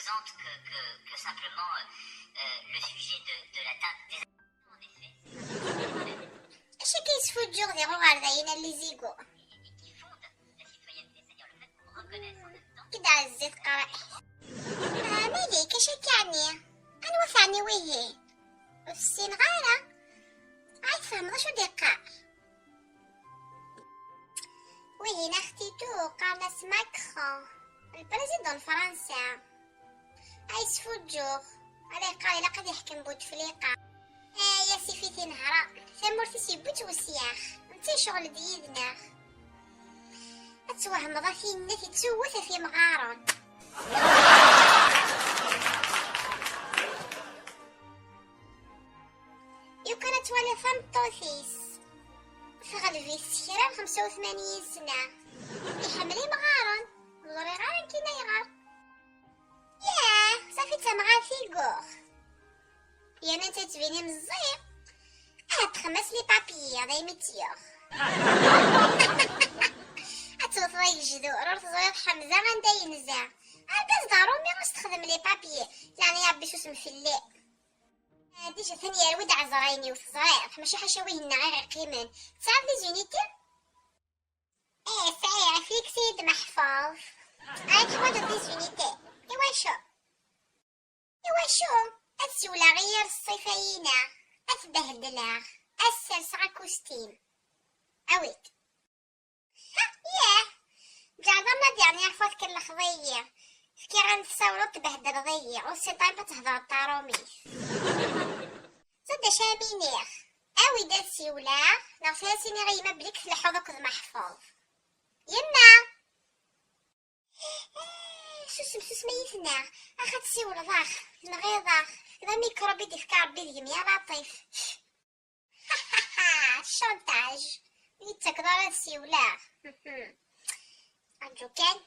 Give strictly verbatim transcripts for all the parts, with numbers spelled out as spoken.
Que, que, que simplement euh, euh, le sujet de, de la table des... En effet, ça me fait quand même... Acu akka yesfuǧǧuɣ diɣ uɣerday-in a Lizigu? Et qui fonde la citoyenneté, c'est-à-dire le fait qu'on reconnaisse en même temps... Kida ɛezzi teqqar. Ah, malik, acu akka ɛni? Anwa teɛni wihi? Ur t-ssineɣ ara. Ay tfehmeḍ acu d-iqqar? Wihin axtitu qqaren-as Macron, le président n Fransa. Ay sfuǧǧuɣ, ala yeqqar ilaq ad yeḥkem Butefliqa. Ay asif i tinehra, tamurt-is yewwi-tt wesyax, netta yecɣel-d yid-neɣ. Ad twehmeḍ a tinnat yettuwwet ɣef yimɣaren. Yukan ad twala tameṭṭut-is teɣleb-it s kra n xemsa u tmanyin sna. Iḥemmel imɣaren, ur ẓriɣ ara nekkini ayɣer. Yah, safi d tamɣart i yuɣ. Yerna netta yettbin meẓẓi. Ahat texma-s les papiers, daymi tt-yuɣ. Ad tewteḍ agejdur, ur teẓriḍ Ḥemza anda yenza. Argaz d aṛumi, ur s-texdem les papiers. Leɛnaya Ṛebbi susem fell-i. Ah, déjà atan yerwi-d ɛezṛayen-iw, teẓriḍ, mačči ḥaca wihin-nneɣ i ɣ-iqqimen. Tesɛiḍ des unités? Eh, sɛiɣ, fix-iyi-d Meḥfeḍ. Ay teḥwaǧeḍ des unités. Iwacu? Iwacu? Ad siwleɣ i yir ṣṣifa-ina, ad t-behdleɣ, ad sserseɣ akustim. Awi-d. Ha, yah! Ǧeɛḍer la dernière fois tkelxeḍ-iyi. Fkiɣ-am tessawleḍ tbehdleḍ-iyi, ur tessineḍ ara ma thedreḍ taṛumit. Ẓid acu am iniɣ? Awi-d ad siwleɣ, neɣ tura ad s-iniɣ i yemma belli tleḥḥuḍ akked Meḥfeḍ. Yemma! Eh, susem, susem ay itneɣ. Ax ad tsiwleḍ ax, tenɣiḍ ax. D amikrub i d-ifka Rebbi deg-m, ya Laṭif. Chantage. Ur yi-d-tettakeḍ ara ad siwleɣ. Rǧu kan.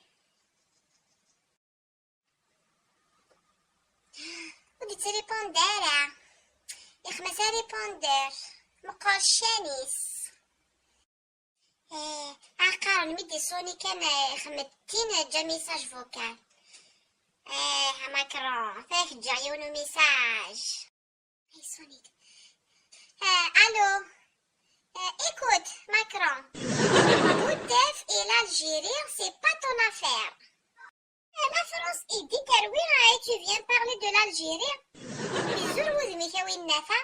Ur d-yettripundi ara. Yexma-s aripondeur. Meqqer ccan-is. Eh, aqaren mi d-isuni kan, eh, xmettin, eh, ǧǧa message vocal. Eh, a Macron, ata ak-ǧǧiɣ yiwen umessage. Ay, soni-d. Eh, allô? Eh, écoute, Macron. Boutef et l'Algérie, c'est pas ton affaire. Eh, la France est déterminée et tu viens parler de l'Algérie. Izur wudem-ik a winnata.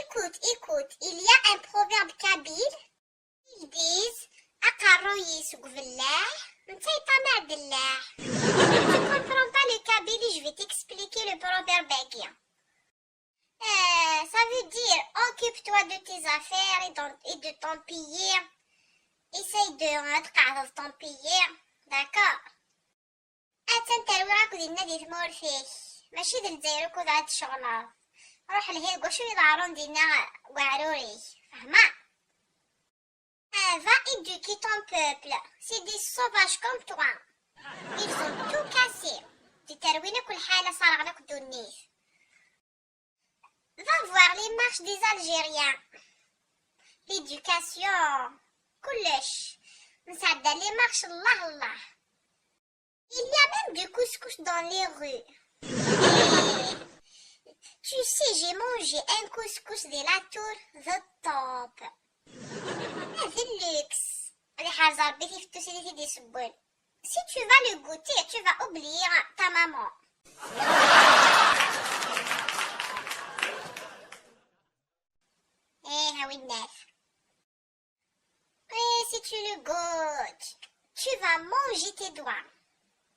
Écoute, écoute, il y a un proverbe kabyle. Ils disent, aqerruy-is deg ubellaɛ, netta yeṭṭamaɛ-d llaḥ. Tu comprends pas le kabyle, je vais t'expliquer le proverbe-agi. Euh, ça veut dire, occupe-toi de tes affaires et, dans- et de ton pays. Essaye de, euh, tqeɛdeḍ ton pays. D'accord? Attan terwi akk dinna di tmurt-ik. Mačči d Lezzayer akk ad tceɣleḍ. Ruḥ lhi deg wacu iḍerrun dinna deg uɛrur-ik. Fehmeḍ? Ah, va éduquer ton peuple. C'est des sauvages comme toi. Ils ont tout cassé. Di terwin akk lḥala, sserɣen akk ddunit. Va voir les marches des Algériens. L'éducation. Kullec. Nesɛedda les marches, Allah, Allah. Il y a même du couscous dans les rues. Et tu sais, j'ai mangé un couscous de la tour, the top. Ah, de luxe. Ad iḥrez Rebbi tifettusin i t-id-isewwen. Si tu vas le goûter, tu vas oublier ta maman. Eh, a winnat. Eh, si tu le goûtes, tu vas manger tes doigts.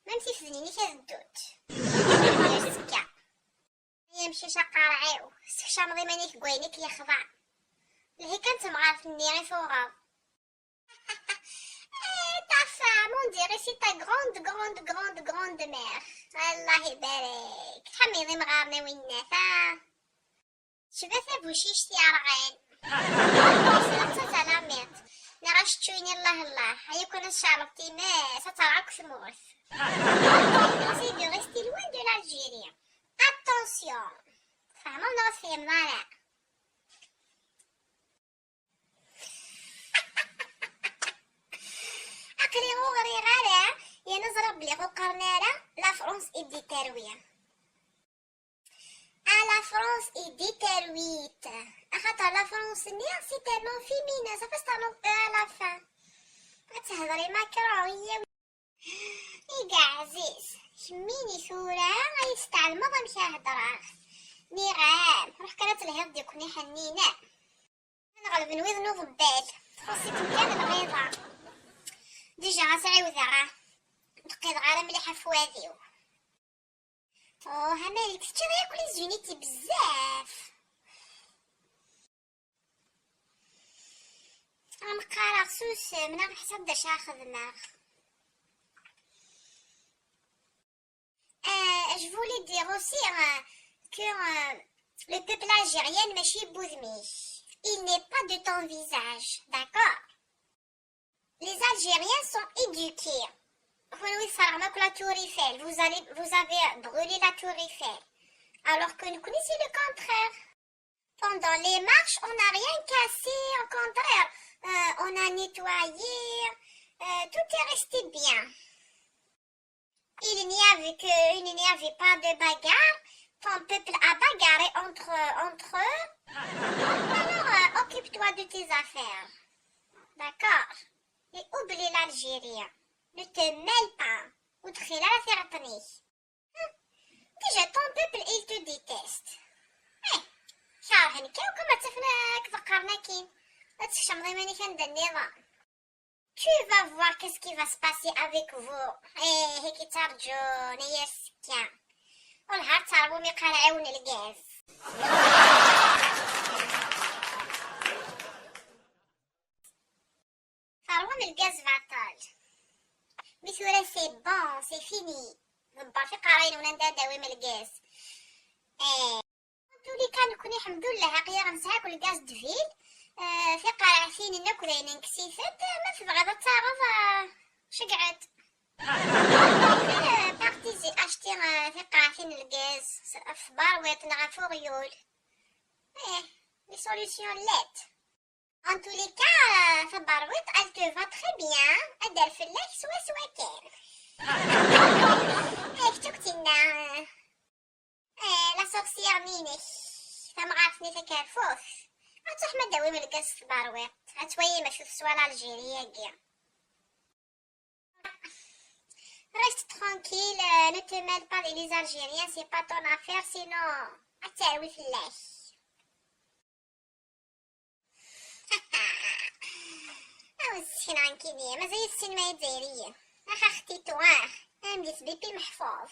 Même si tifednin-ik ad ddunt. Azekka. Ay amcic aqerɛiw, tessekcameḍ iman-ik deg wayen i k-yexḍan. Lhi kan d temɣart-nni i tuɣeḍ. Eh, ta femme, on dirait c'est ta grande, grande, grande, grande mère. Allah ibarek. Tḥemmleḍ imɣaren a winnat, ah? Tecba tabucict yerɣan. Tessneḍ-tt a Talamiṭ? Neɣ acečču-nni, Allah, Allah. Ay akk ad tceɛleḍ times, ad terɣ akk tmurt. C'est de rester loin de l'Algérie. Attention. Tfehmeḍ neɣ ur tefhimeḍ ara? Aql-i ur ɣriɣ ara, yerna Ẓriɣ belli ur qqaren ara la France i d-iterwi. À la France i d-iterwit. Axaṭer la France-nni c'est tellement féminin, ça fait tellement E à la fin. Ad tehder i Macron, yyaw. Iga ɛziz, kemmini tura ay testɛelmeḍ amek ara heddreɣ. Nniɣ-am, ruḥ kan ad telhiḍ deg-ken iḥenninen. Ad ɣelben wid n uḍebbal, txuṣ-ikem kan lɣiḍa. Déjà ɣas ɛiwdeɣ, ur d-qqideɣ ara mliḥ ɣef wad-iw. Oh, a Malik, teččiḍ yakk les unités bezzaf. Am qqareɣ susem, neɣ ḥsab d acu ara xedmeɣ. Euh, je voulais dire aussi, euh, que, euh, le peuple algérien, mačči n wudem-ik. Il n'est pas de ton visage, d'accord? Les Algériens sont éduqués. Kenwi tesserɣem akk la tour Eiffel. Vous allez, vous avez brûlé la tour Eiffel. Alors que nous, c'est le contraire. Pendant les marches, on n'a rien cassé. Au contraire, euh, on a nettoyé. Euh, tout est resté bien. Il n'y avait que, il n'y avait pas de bagarre. Ton peuple a bagarré entre, entre eux. Alors, euh, occupe-toi de tes affaires. D'accord? Et oublie l'Algérie. Ne te mêle pas. Ur ttxil ara tiɣeṭṭen-ik. Déjà, ton peuple, il te déteste. Eh, kerhen-k akk, ma ttafen ad k-ḍeqqren akkin. Ad tkecmeḍ iman-ik anda nniḍen. Tu vas voir qu'est-ce qui va se passer avec vous. Eh, hiki ttarǧun, ay azekka. Wellah ar teṛwum iqerɛiw n lgaz. Teṛwum lgaz baṭel. Mi tura c'est bon, c'est fini. Ḍebbret iqerray-nwen anda ad d-tawim lgaz. Eh. En tous les cas, nekkni, ḥemdullah, aql-aɣ nesɛa akk lgaz d vil. Eh, tiqerɛtin-nni akk d ayen nekkes-itent, eh, ma tebɣiḍ ad taɣeḍ, eh, ceggɛet. Eh, parti-zi acheter, eh, tiqerɛtin n lgaz s-, ɣef tberwiḍt neɣ ɣef uɣyul. Eh, les solutions llant. En tous les cas, euh, taberwiḍt, elle te va très bien. Ad d-terr fell-ak swaswa kan. Eh, kečč akk tinna, eh, la sorcière-nni-inek, tamɣart-nni takerfuft. Ad truḥem ad d-tawim lgaz s tberwiḍt. Ad twalim acu teswa l'Algérie-agi. Reste tranquille, euh, ne te mêle pas des les Algériens, c'est pas ton affaire, sinon ad terwi fell-ak. Aw, ssken ankini, mazal tessinem ay Izzayriyen. Ax, ax, Tito, ax, am di sbipi meḥfuz.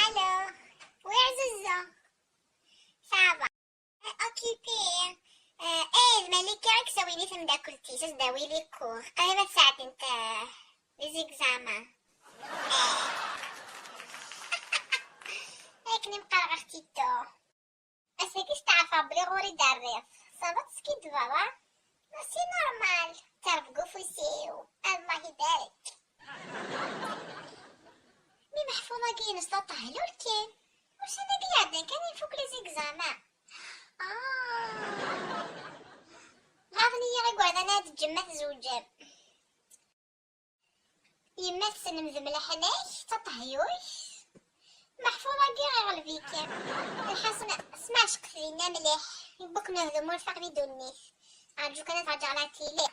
Allô, where Zuzu? Ça va. Eh, occupé. Eh, eh, d Malika i yessawin i temdakelt-is, ad d-tawi les cours. Qrib ad sɛeddent, eh, les examens. Eh. Akken i m-qqareɣ, ax, Tito. Ass-agi steɛrfeɣ belli ɣur-i d-terriḍ. Ça va, teskiddbeḍ, a? C'est normal. Terbeḥ deg ufus-iw. Allah ibarek. Mi meḥfuḍ-agi-ines d aṭehyur kan. Ussan-agi iɛeddan kan ifuk les examens. Ah. Ɣaḍen-iyi igerdan ad ǧǧem ma tzewǧem. Yemma tesselmed leḥnak, d taṭehyurt. Meḥfuḍ-agi iɣleb-ikem. Lḥaṣun, smeɛceqet dinna mliḥ. Yewwi-ken ad d-umurfeɣ di ddunit. Rǧu kan ad rǧeɣ la télé.